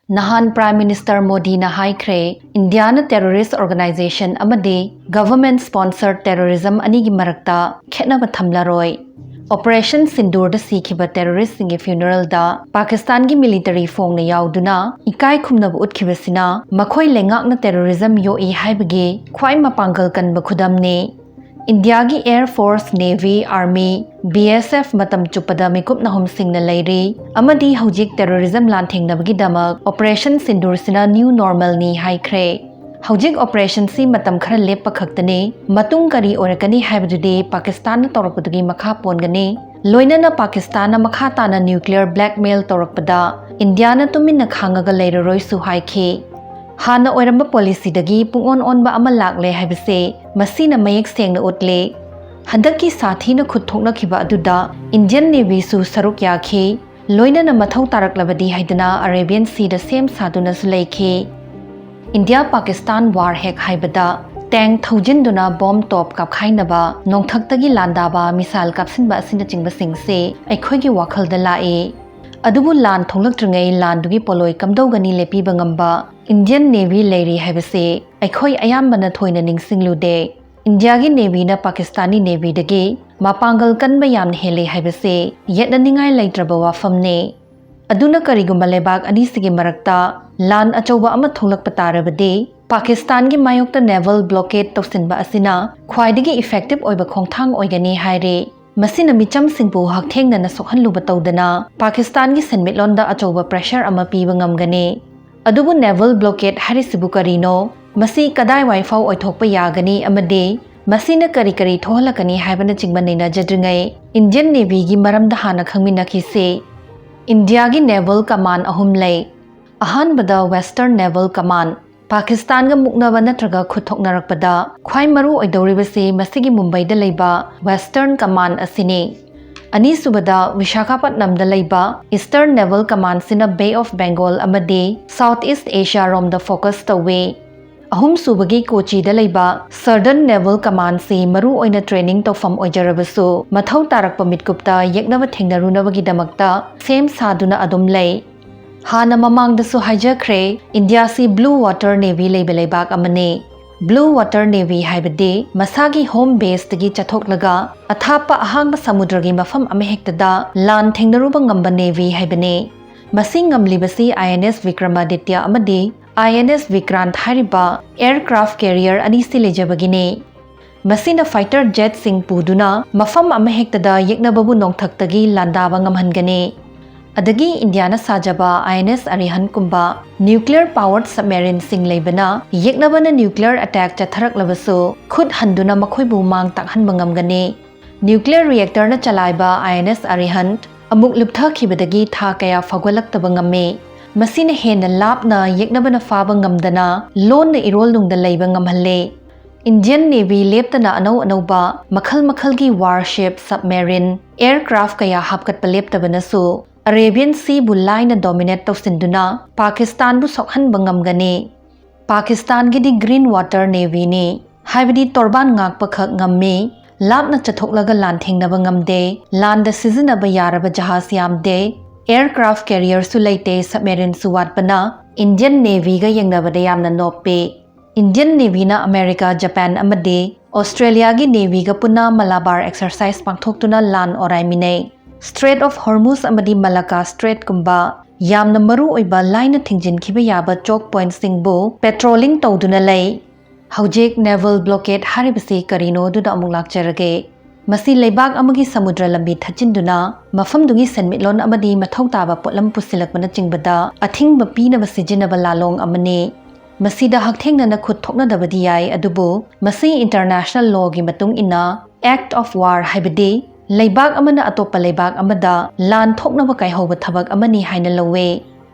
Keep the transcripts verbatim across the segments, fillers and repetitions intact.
ꯅꯍꯥꯟ Prime Minister ꯃꯣꯗꯤꯅ ꯍꯥꯏꯈ꯭ꯔꯦ, ꯏꯟꯗꯤꯌꯥꯅ terrorist organization ꯑꯃꯗꯤ government sponsored terrorism ꯑꯅꯤꯒꯤ ꯃꯔꯛꯇ ꯈꯦꯠꯅꯕ ꯊꯝꯂꯔꯣꯏ꯫ Operation ꯁꯤꯟꯗꯨꯔꯗ ꯁꯤꯈꯤꯕ terroristꯁꯤꯡꯒꯤ funeralꯗ ꯄꯥꯀꯤꯁꯇꯥꯟꯒꯤ military ꯐꯣꯡꯅ ꯌꯥꯎꯗꯨꯅ ꯏꯀꯥꯏ ꯈꯨꯝꯅꯕ ꯎꯠꯈꯤꯕꯁꯤꯅ ꯃꯈꯣꯏ ꯂꯩꯉꯥꯛꯅ terrorism ꯌꯣꯛꯏ ꯍꯥꯏꯕꯒꯤ ꯈ꯭ꯋꯥꯏ ꯃꯄꯥꯡꯒꯜ ꯀꯟꯕ ꯈꯨꯗꯝꯅꯤ꯫ ꯏꯟꯗꯤꯌꯥꯒꯤ Air Force, Navy, Army, B S F ꯃꯇꯝ ꯆꯨꯞꯄꯗ ꯃꯤꯀꯨꯞ ꯅꯍꯨꯝꯁꯤꯡꯅ ꯂꯩꯔꯤ ꯑꯃꯗꯤ ꯍꯧꯖꯤꯛ terrorism ꯂꯥꯟꯊꯦꯡꯅꯕꯒꯤꯗꯃꯛ Operation ꯁꯤꯟꯗꯨꯔꯁꯤꯅ new normalꯅꯤ ꯍꯥꯏꯈ꯭ꯔꯦ꯫ ꯍꯧꯖꯤꯛ operationꯁꯤ ꯃꯇꯝ ꯈꯔ ꯂꯦꯞꯄ ꯈꯛꯇꯅꯤ꯫ ꯃꯇꯨꯡ ꯀꯔꯤ ꯑꯣꯏꯔꯛꯀꯅꯤ ꯍꯥꯏꯕꯗꯨꯗꯤ ꯄꯥꯀꯤꯁꯇꯥꯟꯅ ꯇꯧꯔꯛꯄꯗꯨꯒꯤ ꯃꯈꯥ ꯄꯣꯟꯒꯅꯤ꯫ ꯂꯣꯏꯅꯅ ꯄꯥꯀꯤꯁꯇꯥꯟꯅ ꯃꯈꯥ ꯇꯥꯅ nuclear blackmail ꯇꯧꯔꯛꯄꯗ ꯏꯟꯗꯤꯌꯥꯅ ꯇꯨꯃꯤꯟꯅ ꯈꯥꯡꯉꯒ ꯂꯩꯔꯔꯣꯏꯁꯨ ꯍꯥꯏꯈꯤ꯫ ꯍꯥꯟꯅ ꯑꯣꯏꯔꯝꯕ policyꯗꯒꯤ ꯄꯨꯡꯑꯣꯟ ꯑꯣꯟꯕ ꯑꯃ ꯂꯥꯛꯂꯦ ꯍꯥꯏꯕꯁꯤ ꯃꯁꯤꯅ ꯃꯌꯦꯛ ꯁꯦꯡꯅ ꯎꯠꯂꯦ꯫ ꯍꯟꯗꯛꯀꯤ ꯁꯥꯊꯤꯅ ꯈꯨꯠ ꯊꯣꯛꯅꯈꯤꯕ ꯑꯗꯨꯗ Indian Navyꯁꯨ ꯁꯔꯨꯛ ꯌꯥꯈꯤ꯫ ꯂꯣꯏꯅꯅ ꯃꯊꯧ ꯇꯥꯔꯛꯂꯕꯗꯤ ꯍꯥꯏꯗꯨꯅ Arabian Seaꯗ ꯁꯦꯝ ꯁꯥꯗꯨꯅꯁꯨ ꯂꯩꯈꯤ꯫ ꯏꯟꯗꯤꯌꯥ ꯄꯥꯀꯤꯁꯇꯥꯟ war ꯍꯦꯛ ꯍꯥꯏꯕꯗ tank ꯊꯧꯖꯤꯟꯗꯨꯅ bomb ꯇꯣꯞ ꯀꯥꯞꯈꯥꯏꯅꯕ, ꯅꯣꯡꯊꯛꯇꯒꯤ ꯂꯥꯟꯗꯥꯕ, missile ꯀꯥꯞꯁꯤꯟꯕ ꯑꯁꯤꯅꯆꯤꯡꯕꯁꯤꯡꯁꯦ ꯑꯩꯈꯣꯏꯒꯤ ꯋꯥꯈꯜꯗ ꯂꯥꯛꯏ꯫ ꯑꯗꯨꯕꯨ ꯂꯥꯟ ꯊꯣꯛꯂꯛꯇ꯭ꯔꯤꯉꯩ ꯂꯥꯟꯗꯨꯒꯤ ꯄꯣꯠꯂꯣꯏ ꯀꯝꯗꯧꯒꯅꯤ ꯂꯦꯞꯄꯤꯕ ꯉꯝꯕ Indian Navy ꯂꯩꯔꯤ ꯍꯥꯏꯕꯁꯤ ꯑꯩꯈꯣꯏ ꯑꯌꯥꯝꯕꯅ ꯊꯣꯏꯅ ꯅꯤꯡꯁꯤꯡꯂꯨꯗꯦ꯫ ꯏꯟꯗꯤꯌꯥꯒꯤ Navyꯅ ꯄꯥꯀꯤꯁꯇꯥꯅꯤ Navyꯗꯒꯤ ꯃꯄꯥꯡꯒꯜ ꯀꯟꯕ ꯌꯥꯝꯅ ꯍꯦꯜꯂꯤ ꯍꯥꯏꯕꯁꯤ ꯌꯦꯠꯅꯅꯤꯡꯉꯥꯏ ꯂꯩꯇ꯭ꯔꯕ ꯋꯥꯐꯝꯅꯤ꯫ ꯑꯗꯨꯅ ꯀꯔꯤꯒꯨꯝꯕ ꯂꯩꯕꯥꯛ ꯑꯅꯤꯁꯤꯒꯤ ꯃꯔꯛꯇ ꯂꯥꯟ ꯑꯆꯧꯕ ꯑꯃ ꯊꯣꯛꯂꯛꯄ ꯇꯥꯔꯕꯗꯤ, ꯄꯥꯀꯤꯁꯇꯥꯟꯒꯤ ꯃꯥꯌꯣꯛꯇ naval blockade ꯇꯧꯁꯤꯟꯕ ꯑꯁꯤꯅ ꯈ꯭ꯋꯥꯏꯗꯒꯤ effective ꯑꯣꯏꯕ ꯈꯣꯡꯊꯥꯡ ꯑꯣꯏꯒꯅꯤ ꯍꯥꯏꯔꯤ꯫ ꯃꯁꯤꯅ ꯃꯤꯆꯝꯁꯤꯡꯕꯨ ꯍꯛꯊꯦꯡꯅꯅ ꯁꯣꯛꯍꯜꯂꯨꯕ ꯇꯧꯗꯅ ꯄꯥꯀꯤꯁꯇꯥꯟꯒꯤ ꯁꯦꯟꯃꯤꯠꯂꯣꯟꯗ ꯑꯆꯧꯕ pressure ꯑꯃ ꯄꯤꯕ ꯉꯝꯒꯅꯤ꯫ ꯑꯗꯨꯕꯨ naval blockade ꯍꯥꯏꯔꯤꯁꯤꯕꯨ ꯀꯔꯤꯅꯣ? ꯃꯁꯤ ꯀꯗꯥꯏꯋꯥꯏ ꯐꯥꯎ ꯑꯣꯏꯊꯣꯛꯄ ꯌꯥꯒꯅꯤ ꯑꯃꯗꯤ ꯃꯁꯤꯅ ꯀꯔꯤ ꯀꯔꯤ ꯊꯣꯛꯍꯜꯂꯛꯀꯅꯤ ꯍꯥꯏꯕꯅꯆꯤꯡꯕ ꯅꯩꯅꯖꯗ꯭ꯔꯤꯉꯩ, Indian Navyꯒꯤ ꯃꯔꯝꯗ ꯍꯥꯟꯅ ꯈꯪꯃꯤꯟꯅꯈꯤꯁꯤ꯫ ꯏꯟꯗꯤꯌꯥꯒꯤ naval command ꯑꯍꯨꯝ ꯂꯩ꯫ ꯑꯍꯥꯟꯕꯗ Western Naval Command꯫ ꯄꯥꯀꯤꯁꯇꯥꯟꯒ ꯃꯨꯛꯅꯕ ꯅꯠꯇ꯭ꯔꯒ ꯈꯨꯠ ꯊꯣꯛꯅꯔꯛꯄꯗ ꯈ꯭ꯋꯥꯏ ꯃꯔꯨ ꯑꯣꯏꯗꯧꯔꯤꯕꯁꯤ ꯃꯁꯤꯒꯤ ꯃꯨꯝꯕꯩꯗ ꯂꯩꯕ Western Command ꯑꯁꯤꯅꯤ꯫ ꯑꯅꯤꯁꯨꯕꯗ ꯋꯤꯁꯥꯈꯥꯄꯠꯅꯝꯗ ꯂꯩꯕ Eastern Naval Commandꯁꯤꯅ Bay of Bengal ꯑꯃꯗꯤ South East Asiaꯔꯣꯝꯗ focus ꯇꯧꯏ꯫ ꯑꯍꯨꯝꯁꯨꯕꯒꯤ ꯀꯣꯆꯤꯗ ꯂꯩꯕ Southern Naval Commandꯁꯤ ꯃꯔꯨ ꯑꯣꯏꯅ training ꯇꯧꯐꯝ ꯑꯣꯏꯖꯔꯕꯁꯨ, ꯃꯊꯧ ꯇꯥꯔꯛꯄ ꯃꯤꯠꯀꯨꯞꯇ ꯌꯦꯛꯅꯕ ꯊꯦꯡꯅꯔꯨꯅꯕꯒꯤꯗꯃꯛꯇ ꯁꯦꯝ ꯁꯥꯗꯨꯅ ꯑꯗꯨꯝ ꯂꯩ꯫ ꯍꯥꯟꯅ ꯃꯃꯥꯡꯗꯁꯨ ꯍꯥꯏꯖꯈ꯭ꯔꯦ, ꯏꯟꯗꯤꯌꯥꯁꯤ Blue Water Navy ꯂꯩꯕ ꯂꯩꯕꯥꯛ ꯑꯃꯅꯤ꯫ Blue Water Navy ꯍꯥꯏꯕꯗꯤ ꯃꯁꯥꯒꯤ home baseꯇꯒꯤ ꯆꯠꯊꯣꯛꯂꯒ ꯑꯊꯥꯞꯄ ꯑꯍꯥꯡꯕ ꯁꯃꯨꯗ꯭ꯔꯒꯤ ꯃꯐꯝ ꯑꯃꯍꯦꯛꯇꯗ ꯂꯥꯟ ꯊꯦꯡꯅꯔꯨꯕ ꯉꯝꯕ navy ꯍꯥꯏꯕꯅꯤ꯫ ꯃꯁꯤ ꯉꯝꯂꯤꯕꯁꯤ I N S Vikramaditya ꯑꯃꯗꯤ I N S Vikrant ꯍꯥꯏꯔꯤꯕ aircraft carrier ꯑꯅꯤꯁꯤ ꯂꯩꯖꯕꯒꯤꯅꯤ꯫ ꯃꯁꯤꯅ fighter jetꯁꯤꯡ ꯄꯨꯗꯨꯅ ꯃꯐꯝ ꯑꯃꯍꯦꯛꯇꯗ ꯌꯦꯛꯅꯕꯕꯨ ꯅꯣꯡꯊꯛꯇꯒꯤ ꯂꯥꯟꯗꯥꯕ ꯉꯝꯍꯟꯒꯅꯤ꯫ ꯑꯗꯒꯤ ꯏꯟꯗꯤꯌꯥꯅ ꯁꯥꯖꯕ I N S Arihantꯀꯨꯝꯕ nuclear powered submarineꯁꯤꯡ ꯂꯩꯕꯅ ꯌꯦꯛꯅꯕꯅ nuclear attack ꯆꯠꯊꯔꯛꯂꯕꯁꯨ ꯈꯨꯠ ꯍꯟꯗꯨꯅ ꯃꯈꯣꯏꯕꯨ ꯃꯥꯡ ꯇꯥꯛꯍꯟꯕ ꯉꯝꯒꯅꯤ꯫ Nuclear reactorꯅ ꯆꯂꯥꯏꯕ I N S Arihant ꯑꯃꯨꯛ ꯂꯨꯞꯊꯈꯤꯕꯗꯒꯤ ꯊꯥ ꯀꯌꯥ ꯐꯥꯎꯒꯠꯂꯛꯇꯕ ꯉꯝꯃꯤ꯫ ꯃꯁꯤꯅ ꯍꯦꯟꯅ ꯂꯥꯞꯅ ꯌꯦꯛꯅꯕꯅ ꯐꯥꯕ ꯉꯝꯗꯅ ꯂꯣꯟꯅ ꯏꯔꯣꯜꯅꯨꯡꯗ ꯂꯩꯕ ꯉꯝꯍꯜꯂꯤ꯫ Indian Navy ꯂꯦꯞꯇꯅ ꯑꯅꯧ ꯑꯅꯧꯕ ꯃꯈꯜ ꯃꯈꯜꯒꯤ warship, submarine, aircraft ꯀꯌꯥ ꯍꯥꯞꯀꯠꯄ ꯂꯦꯞꯇꯕꯅꯁꯨ Arabian Seaꯕꯨ ꯂꯥꯏꯅ dominate ꯇꯧꯁꯤꯟꯗꯨꯅ ꯄꯥꯀꯤꯁꯇꯥꯟꯕꯨ ꯁꯣꯛꯍꯟꯕ ꯉꯝꯒꯅꯤ꯫ ꯄꯥꯀꯤꯁꯇꯥꯟꯒꯤꯗꯤ Green Water Navyꯅꯤ, ꯍꯥꯏꯕꯗꯤ ꯇꯣꯔꯕꯥꯟ ꯉꯥꯛꯄꯈꯛ ꯉꯝꯃꯤ, ꯂꯥꯞꯅ ꯆꯠꯊꯣꯛꯂꯒ ꯂꯥꯟꯊꯦꯡꯅꯕ ꯉꯝꯗꯦ, ꯂꯥꯟꯗ ꯁꯤꯖꯤꯟꯅꯕ ꯌꯥꯔꯕ ꯖꯍꯥꯖ ꯌꯥꯝꯗꯦ, aircraft carrierꯁꯨ ꯂꯩꯇꯦ, submarineꯁꯨ ꯋꯥꯠꯄꯅ Indian Navyꯒ ꯌꯦꯡꯅꯕꯗ ꯌꯥꯝꯅ ꯅꯣꯞꯄꯤ꯫ Indian Navyꯅ America, Japan ꯑꯃꯗꯤ Australiaꯒꯤ Navyꯒ ꯄꯨꯟꯅ Malabar Exercise ꯄꯥꯡꯊꯣꯛꯇꯨꯅ ꯂꯥꯟ ꯑꯣꯔꯥꯏꯃꯤꯟꯅꯩ꯫ Strait of Hormuz ꯑꯃꯗꯤ Malacca Straitꯀꯨꯝꯕ ꯌꯥꯝꯅ ꯃꯔꯨ ꯑꯣꯏꯕ ꯂꯥꯏꯅ ꯊꯤꯡꯖꯤꯟꯈꯤꯕ ꯌꯥꯕ choke pointꯁꯤꯡꯕꯨ patrolling ꯇꯧꯗꯨꯅ ꯂꯩ꯫ ꯍꯧꯖꯤꯛ naval blockade ꯍꯥꯏꯔꯤꯕꯁꯤ ꯀꯔꯤꯅꯣ ꯑꯗꯨꯗ ꯑꯃꯨꯛ ꯂꯥꯛꯆꯔꯒꯦ꯫ ꯃꯁꯤ ꯂꯩꯕꯥꯛ ꯑꯃꯒꯤ ꯁꯃꯨꯗ꯭ꯔ ꯂꯝꯕꯤ ꯊꯠꯆꯤꯟꯗꯨꯅ ꯃꯐꯝꯗꯨꯒꯤ ꯁꯦꯟꯃꯤꯠꯂꯣꯟ ꯑꯃꯗꯤ ꯃꯊꯧ ꯇꯥꯕ ꯄꯣꯠꯂꯝ ꯄꯨꯁꯤꯜꯂꯛꯄꯅꯆꯤꯡꯕꯗ ꯑꯊꯤꯡꯕ ꯄꯤꯅꯕ ꯁꯤꯖꯤꯟꯅꯕ ꯂꯥꯂꯣꯡ ꯑꯃꯅꯤ꯫ ꯃꯁꯤꯗ ꯍꯛꯊꯦꯡꯅꯅ ꯈꯨꯠ ꯊꯣꯛꯅꯗꯕꯗꯤ ꯌꯥꯏ, ꯑꯗꯨꯕꯨ ꯃꯁꯤ international lawꯒꯤ ꯃꯇꯨꯡ ꯏꯟꯅ act of war, ꯍꯥꯏꯕꯗꯤ ꯂꯩꯕꯥꯛ ꯑꯃꯅ ꯑꯇꯣꯞꯄ ꯂꯩꯕꯥꯛ ꯑꯃꯗ ꯂꯥꯟ ꯊꯣꯛꯅꯕ ꯀꯥꯏꯍꯧꯕ ꯊꯕꯛ ꯑꯃꯅꯤ ꯍꯥꯏꯅ ꯂꯧꯋꯤ꯫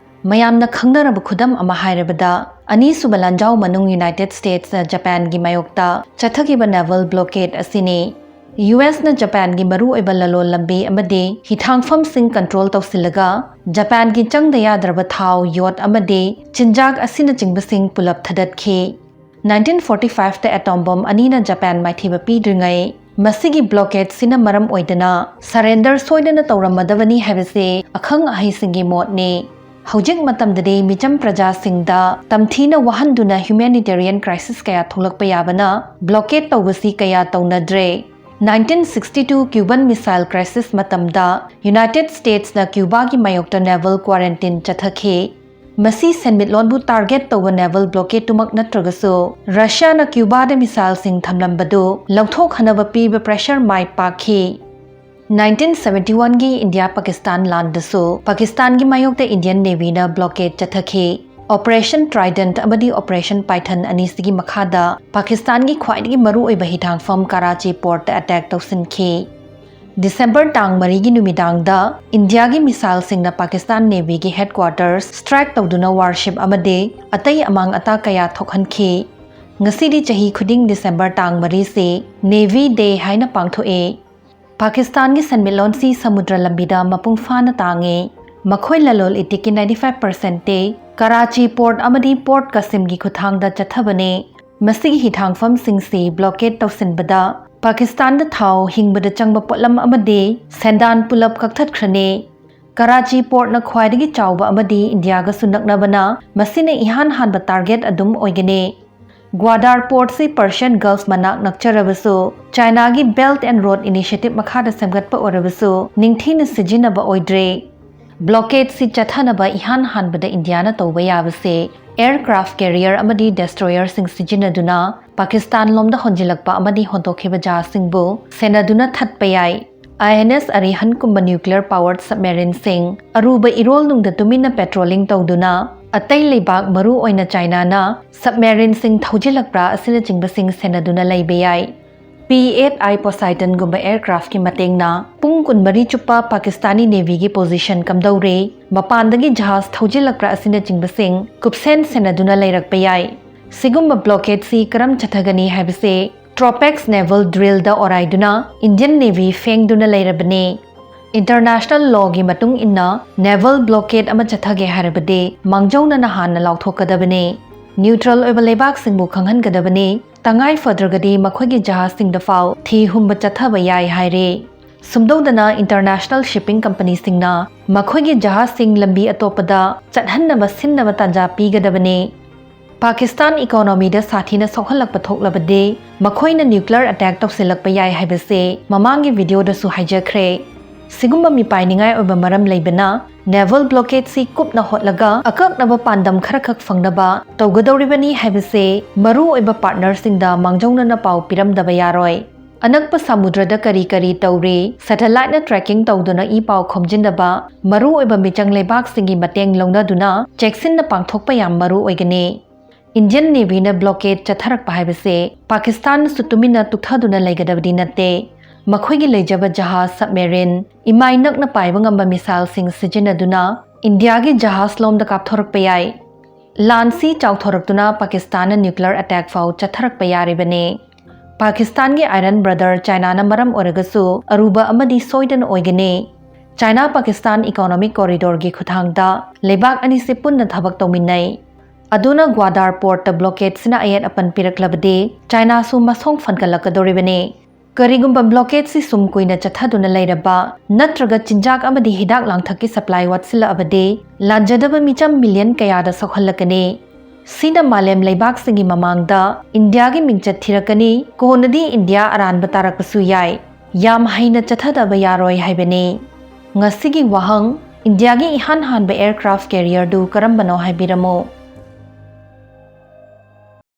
ꯃꯌꯥꯝꯅ ꯈꯪꯅꯔꯕ ꯈꯨꯗꯝ ꯑꯃ ꯍꯥꯏꯔꯕꯗ, ꯑꯅꯤꯁꯨꯕ ꯂꯥꯟꯖꯥꯎ ꯃꯅꯨꯡ United Statesꯅ Japanꯒꯤ ꯃꯥꯌꯣꯛꯇ ꯆꯠꯊꯈꯤꯕ naval blockade ꯑꯁꯤꯅꯤ꯫ USꯅ Japanꯒꯤ ꯃꯔꯨꯑꯣꯏꯕ ꯂꯂꯣꯟ ꯂꯝꯕꯤ ꯑꯃꯗꯤ ꯍꯤꯊꯥꯡꯐꯝꯁꯤꯡ control ꯇꯧꯁꯤꯜꯂꯒ, Japanꯒꯤ ꯆꯪꯗ ꯌꯥꯗ꯭ꯔꯕ ꯊꯥꯎ, ꯌꯣꯠ ꯑꯃꯗꯤ ꯆꯤꯟꯖꯥꯛ ꯑꯁꯤꯅꯆꯤꯡꯕꯁꯤꯡ ꯄꯨꯂꯞ ꯊꯥꯗꯠꯈꯤ꯫ Nineteen forty fiveꯇ atom bomb ꯑꯅꯤꯅ Japan ꯃꯥꯏꯊꯤꯕ ꯄꯤꯗ꯭ꯔꯤꯉꯩ, ꯃꯁꯤꯒꯤ blockadeꯁꯤꯅ ꯃꯔꯝ ꯑꯣꯏꯗꯅ surrender ꯁꯣꯏꯗꯅ ꯇꯧꯔꯝꯃꯗꯕꯅꯤ ꯍꯥꯏꯕꯁꯤ ꯑꯈꯪ ꯑꯍꯩꯁꯤꯡꯒꯤ ꯃꯣꯠꯅꯤ꯫ ꯍꯧꯖꯤꯛ ꯃꯇꯝꯗꯗꯤ ꯃꯤꯆꯝ ꯄ꯭ꯔꯖꯥꯁꯤꯡꯗ ꯇꯝꯊꯤꯅ ꯋꯥꯍꯟꯗꯨꯅ humanitarian crisis ꯀꯌꯥ ꯊꯣꯛꯂꯛꯄ ꯌꯥꯕꯅ blockade ꯇꯧꯕꯁꯤ ꯀꯌꯥ ꯇꯧꯅꯗ꯭ꯔꯦ꯫ nineteen sixty two Cuban Missile Crisis ꯃꯇꯝꯗ United Statesꯅ Cubaꯒꯤ ꯃꯥꯌꯣꯛꯇ naval quarantine ꯆꯠꯊꯈꯤ꯫ ꯃꯁꯤ ꯁꯦꯟꯃꯤꯠꯂꯣꯟꯕꯨ target ꯇꯧꯕ naval blockadeꯇꯨꯃꯛ ꯅꯠꯇ꯭ꯔꯒꯁꯨ, Russiaꯅ Cubaꯗ missileꯁꯤꯡ ꯊꯝꯂꯝꯕꯗꯨ ꯂꯧꯊꯣꯛꯍꯟꯅꯕ ꯄꯤꯕ pressure ꯃꯥꯏ ꯄꯥꯛꯈꯤ꯫ nineteen seventy oneꯒꯤ ꯏꯟꯗꯤꯌꯥ ꯄꯥꯀꯤꯁꯇꯥꯟ ꯂꯥꯟꯗꯁꯨ ꯄꯥꯀꯤꯁꯇꯥꯟꯒꯤ ꯃꯥꯌꯣꯛꯇ Indian Navyꯅ blockade ꯆꯠꯊꯈꯤ꯫ Operation Trident ꯑꯃꯗꯤ Operation Python ꯑꯅꯤꯁꯤꯒꯤ ꯃꯈꯥꯗ ꯄꯥꯀꯤꯁꯇꯥꯟꯒꯤ ꯈ꯭ꯋꯥꯏꯗꯒꯤ ꯃꯔꯨꯑꯣꯏꯕ ꯍꯤꯊꯥꯡꯐꯝ ꯀꯔꯥꯆꯤ portꯇ attack ꯇꯧꯁꯤꯟꯈꯤ꯫ December ꯇꯥꯡ ꯃꯔꯤꯒꯤ ꯅꯨꯃꯤꯗꯥꯡꯗ ꯏꯟꯗꯤꯌꯥꯒꯤ missileꯁꯤꯡꯅ ꯄꯥꯀꯤꯁꯇꯥꯟ Navyꯒꯤ headquarters strike ꯇꯧꯗꯨꯅ warship ꯑꯃꯗꯤ ꯑꯇꯩ ꯑꯃꯥꯡ ꯑꯇꯥ ꯀꯌꯥ ꯊꯣꯛꯍꯟꯈꯤ꯫ ꯉꯁꯤꯗꯤ ꯆꯍꯤ ꯈꯨꯗꯤꯡ December ꯇꯥꯡ ꯃꯔꯤꯁꯤ Navy Day ꯍꯥꯏꯅ ꯄꯥꯡꯊꯣꯛꯏ꯫ ꯄꯥꯀꯤꯁꯇꯥꯟꯒꯤ ꯁꯦꯟꯃꯤꯠꯂꯣꯟꯁꯤ ꯁꯃꯨꯗ꯭ꯔ ꯂꯝꯕꯤꯗ ꯃꯄꯨꯡ ꯐꯥꯅ ꯇꯥꯡꯉꯤ꯫ ꯃꯈꯣꯏ ꯂꯂꯣꯟ ꯏꯇꯤꯛꯀꯤ ninety five percentꯇꯤ ꯀꯔꯥꯆꯤ port ꯑꯃꯗꯤ Port Qasimꯒꯤ ꯈꯨꯠꯊꯥꯡꯗ ꯆꯠꯊꯕꯅꯤ꯫ ꯃꯁꯤꯒꯤ ꯍꯤꯊꯥꯡꯐꯝꯁꯤꯡꯁꯤ blockade ꯇꯧꯁꯤꯟꯕꯗ ꯄꯥꯀꯤꯁꯇꯥꯟꯗ ꯊꯥꯎ, ꯍꯤꯡꯕꯗ ꯆꯪꯕ ꯄꯣꯠꯂꯝ ꯑꯃꯗꯤ ꯁꯦꯟꯗꯥꯟ ꯄꯨꯂꯞ ꯀꯛꯊꯠꯈ꯭ꯔꯅꯤ꯫ ꯀꯔꯥꯆꯤ portꯅ ꯈ꯭ꯋꯥꯏꯗꯒꯤ ꯆꯥꯎꯕ ꯑꯃꯗꯤ ꯏꯟꯗꯤꯌꯥꯒꯁꯨ ꯅꯛꯅꯕꯅ ꯃꯁꯤꯅ ꯏꯍꯥꯟ ꯍꯥꯟꯕ target ꯑꯗꯨꯝ ꯑꯣꯏꯒꯅꯤ꯫ Gwadar portꯁꯤ Persian Gulf ꯃꯅꯥꯛ ꯅꯛꯆꯔꯕꯁꯨ, Chinaꯒꯤ Belt and Road Initiative ꯃꯈꯥꯗ ꯁꯦꯝꯒꯠꯄ ꯑꯣꯏꯔꯕꯁꯨ, ꯅꯤꯡꯊꯤꯅ ꯁꯤꯖꯤꯟꯅꯕ ꯑꯣꯏꯗ꯭ꯔꯦ꯫ Blockadeꯁꯤ ꯆꯠꯊꯅꯕ ꯏꯍꯥꯟ ꯍꯥꯟꯕꯗ ꯏꯟꯗꯤꯌꯥꯅ ꯇꯧꯕ ꯌꯥꯕꯁꯦ aircraft carrier ꯑꯃꯗꯤ destroyerꯁꯤꯡ ꯁꯤꯖꯤꯟꯅꯗꯨꯅ ꯄꯥꯀꯤꯁꯇꯥꯟ ꯂꯣꯝꯗ ꯍꯣꯟꯖꯤꯜꯂꯛꯄ ꯑꯃꯗꯤ ꯍꯣꯟꯗꯣꯛꯈꯤꯕ ꯖꯍꯥꯖꯁꯤꯡꯕꯨ ꯁꯦꯟꯅꯗꯨꯅ ꯊꯠꯄ ꯌꯥꯏ꯫ INS Arihantꯀꯨꯝꯕ nuclear powered submarineꯁꯤꯡ ꯑꯔꯨꯕ ꯏꯔꯣꯜꯅꯨꯡꯗ ꯇꯨꯃꯤꯟꯅ patrolling ꯇꯧꯗꯨꯅ ꯑꯇꯩ ꯂꯩꯕꯥꯛ, ꯃꯔꯨ ꯑꯣꯏꯅ Chinaꯅ submarineꯁꯤꯡ ꯊꯧꯖꯤꯜꯂꯛꯄ꯭ꯔꯥ ꯑꯁꯤꯅꯆꯤꯡꯕꯁꯤꯡ ꯁꯦꯟꯅꯗꯨꯅ ꯂꯩꯕ ꯌꯥꯏ꯫ P eight I Poseidonꯒꯨꯝꯕ aircraftꯀꯤ ꯃꯇꯦꯡꯅ ꯄꯨꯡ ꯀꯨꯟꯃꯔꯤ ꯆꯨꯞꯄ ꯄꯥꯀꯤꯁꯇꯥꯅꯤ Navyꯒꯤ position ꯀꯝꯗꯧꯔꯦ, ꯃꯄꯥꯟꯗꯒꯤ ꯖꯍꯥꯖ ꯊꯧꯖꯤꯜꯂꯛꯄ꯭ꯔꯥ ꯑꯁꯤꯅꯆꯤꯡꯕꯁꯤꯡ ꯀꯨꯞꯁꯦꯟ ꯁꯦꯟꯅꯗꯨꯅ ꯂꯩꯔꯛꯄ ꯌꯥꯏ꯫ ꯁꯤꯒꯨꯝꯕ blockadeꯁꯤ ꯀꯔꯝ ꯆꯠꯊꯒꯅꯤ ꯍꯥꯏꯕꯁꯤ Tropex naval drillꯗ ꯑꯣꯔꯥꯏꯗꯨꯅ Indian Navy ꯐꯦꯡꯗꯨꯅ ꯂꯩꯔꯕꯅꯤ꯫ International lawꯒꯤ ꯃꯇꯨꯡ ꯏꯟꯅ naval blockade ꯑꯃ ꯆꯠꯊꯒꯦ ꯍꯥꯏꯔꯕꯗꯤ ꯃꯥꯡꯖꯧꯅꯅ ꯍꯥꯟꯅ ꯂꯥꯎꯊꯣꯛꯀꯗꯕꯅꯤ꯫ Neutral ꯑꯣꯏꯕ ꯂꯩꯕꯥꯛꯁꯤꯡꯕꯨ ꯈꯪꯍꯟꯒꯗꯕꯅꯤ꯫ ꯇꯉꯥꯏ ꯐꯗ꯭ꯔꯒꯗꯤ ꯃꯈꯣꯏꯒꯤ ꯖꯍꯥꯖꯁꯤꯡꯗ ꯐꯥꯎ ꯊꯤ ꯍꯨꯝꯕ ꯆꯠꯊꯕ ꯌꯥꯏ ꯍꯥꯏꯔꯤ꯫ ꯁꯨꯝꯗꯧꯗꯅ international shipping companyꯁꯤꯡꯅ ꯃꯈꯣꯏꯒꯤ ꯖꯍꯥꯖꯁꯤꯡ ꯂꯝꯕꯤ ꯑꯇꯣꯞꯄꯗ ꯆꯠꯍꯟꯅꯕ ꯁꯤꯟꯅꯕ ꯇꯥꯟꯖꯥ ꯄꯤꯒꯗꯕꯅꯤ꯫ ꯄꯥꯀꯤꯁꯇꯥꯟ economyꯗ ꯁꯥꯊꯤꯅ ꯁꯣꯛꯍꯜꯂꯛꯄ ꯊꯣꯛꯂꯕꯗꯤ ꯃꯈꯣꯏꯅ nuclear attack ꯇꯧꯁꯤꯜꯂꯛꯄ ꯌꯥꯏ ꯍꯥꯏꯕꯁꯤ ꯃꯃꯥꯡꯒꯤ videoꯗꯁꯨ ꯍꯥꯏꯖꯈ꯭ꯔꯦ꯫ ꯁꯤꯒꯨꯝꯕ ꯃꯤꯄꯥꯏꯅꯤꯡꯉꯥꯏ ꯑꯣꯏꯕ ꯃꯔꯝ ꯂꯩꯕꯅ naval blockadeꯁꯤ ꯀꯨꯞꯅ ꯍꯣꯠꯂꯒ ꯑꯀꯛꯅꯕ ꯄꯥꯟꯗꯝ ꯈꯔꯈꯛ ꯐꯪꯅꯕ ꯇꯧꯒꯗꯧꯔꯤꯕꯅꯤ ꯍꯥꯏꯕꯁꯤ ꯃꯔꯨꯑꯣꯏꯕ partnerꯁꯤꯡꯗ ꯃꯥꯡꯖꯧꯅꯅ ꯄꯥꯎ ꯄꯤꯔꯝꯗꯕ ꯌꯥꯔꯣꯏ꯫ ꯑꯅꯛꯄ ꯁꯃꯨꯗ꯭ꯔꯗ ꯀꯔꯤ ꯀꯔꯤ ꯇꯧꯔꯤ, satelliteꯅ tracking ꯇꯧꯗꯨꯅ ꯏ ꯄꯥꯎ ꯈꯣꯝꯖꯤꯟꯅꯕ ꯃꯔꯨꯑꯣꯏꯕ ꯃꯤꯆꯪ ꯂꯩꯕꯥꯛꯁꯤꯡꯒꯤ ꯃꯇꯦꯡ ꯂꯧꯅꯗꯨꯅ ꯆꯦꯛꯁꯤꯟꯅ ꯄꯥꯡꯊꯣꯛꯄ ꯌꯥꯝ ꯃꯔꯨ ꯑꯣꯏꯒꯅꯤ꯫ Indian Navyꯅ blockade ꯆꯠꯊꯔꯛꯄ ꯍꯥꯏꯕꯁꯦ ꯄꯥꯀꯤꯁꯇꯥꯟꯅꯁꯨ ꯇꯨꯃꯤꯟꯅ ꯇꯨꯛꯊꯗꯨꯅ ꯂꯩꯒꯗꯕꯗꯤ ꯅꯠꯇꯦ꯫ ꯃꯈꯣꯏꯒꯤ ꯂꯩꯖꯕ ꯖꯍꯥꯖ, submarine, ꯏꯃꯥꯏ ꯅꯛꯅ ꯄꯥꯏꯕ ꯉꯝꯕ missileꯁꯤꯡ ꯁꯤꯖꯤꯟꯅꯗꯨꯅ ꯏꯟꯗꯤꯌꯥꯒꯤ ꯖꯍꯥꯖ ꯂꯣꯝꯗ ꯀꯥꯞꯊꯣꯔꯛꯄ ꯌꯥꯏ꯫ ꯂꯥꯟꯁꯤ ꯆꯥꯎꯊꯣꯔꯛꯇꯨꯅ ꯄꯥꯀꯤꯁꯇꯥꯟꯅ nuclear attack ꯐꯥꯎ ꯆꯠꯊꯔꯛꯄ ꯌꯥꯔꯤꯕꯅꯤ꯫ ꯄꯥꯀꯤꯁꯇꯥꯟꯒꯤ iron brother Chinaꯅ ꯃꯔꯝ ꯑꯣꯏꯔꯒꯁꯨ ꯑꯔꯨꯕ ꯑꯃꯗꯤ ꯁꯣꯏꯗꯅ ꯑꯣꯏꯒꯅꯤ꯫ ꯆꯥꯏꯅꯥ ꯄꯥꯀꯤꯁꯇꯥꯟ economic corridorꯒꯤ ꯈꯨꯠꯊꯥꯡꯗ ꯂꯩꯕꯥꯛ ꯑꯅꯤꯁꯤ ꯄꯨꯟꯅ ꯊꯕꯛ ꯇꯧꯃꯤꯟꯅꯩ꯫ ꯑꯗꯨꯅ Gwadar portꯇ blockadeꯁꯤꯅ ꯑꯌꯦꯠ ꯑꯄꯟ ꯄꯤꯔꯛꯂꯕꯗꯤ ꯆꯥꯏꯅꯥꯁꯨ ꯃꯁꯣꯡ ꯐꯟꯒꯠꯂꯛꯀꯗꯧꯔꯤꯕꯅꯤ꯫ ꯀꯔꯤꯒꯨꯝꯕ blockadeꯁꯤ ꯁꯨꯝ ꯀꯨꯏꯅ ꯆꯠꯊꯗꯨꯅ ꯂꯩꯔꯕ ꯅꯠꯇ꯭ꯔꯒ ꯆꯤꯟꯖꯥꯛ ꯑꯃꯗꯤ ꯍꯤꯗꯥꯛ ꯂꯥꯡꯊꯛꯀꯤ supply ꯋꯥꯠꯁꯤꯜꯂꯛꯑꯕꯗꯤ ꯂꯥꯟꯖꯗꯕ ꯃꯤꯆꯝ million ꯀꯌꯥꯗ ꯁꯣꯛꯍꯜꯂꯛꯀꯅꯤ꯫ ꯁꯤꯅ ꯃꯥꯂꯦꯝ ꯂꯩꯕꯥꯛꯁꯤꯡꯒꯤ ꯃꯃꯥꯡꯗ ꯏꯟꯗꯤꯌꯥꯒꯤ ꯃꯤꯡꯆꯠ ꯊꯤꯔꯛꯀꯅꯤ꯫ ꯀꯣꯟꯅꯗꯤ ꯏꯟꯗꯤꯌꯥ ꯑꯔꯥꯟꯕ ꯇꯥꯔꯛꯄꯁꯨ ꯌꯥꯏ꯫ ꯌꯥꯝ ꯍꯩꯅ ꯆꯠꯊꯗꯕ ꯌꯥꯔꯣꯏ ꯍꯥꯏꯕꯅꯤ꯫ ꯉꯁꯤꯒꯤ ꯋꯥꯍꯪ, ꯏꯟꯗꯤꯌꯥꯒꯤ ꯏꯍꯥꯟ ꯍꯥꯟꯕ aircraft carrierꯗꯨ ꯀꯔꯝꯕꯅꯣ ꯍꯥꯏꯕꯤꯔꯝꯃꯨ꯫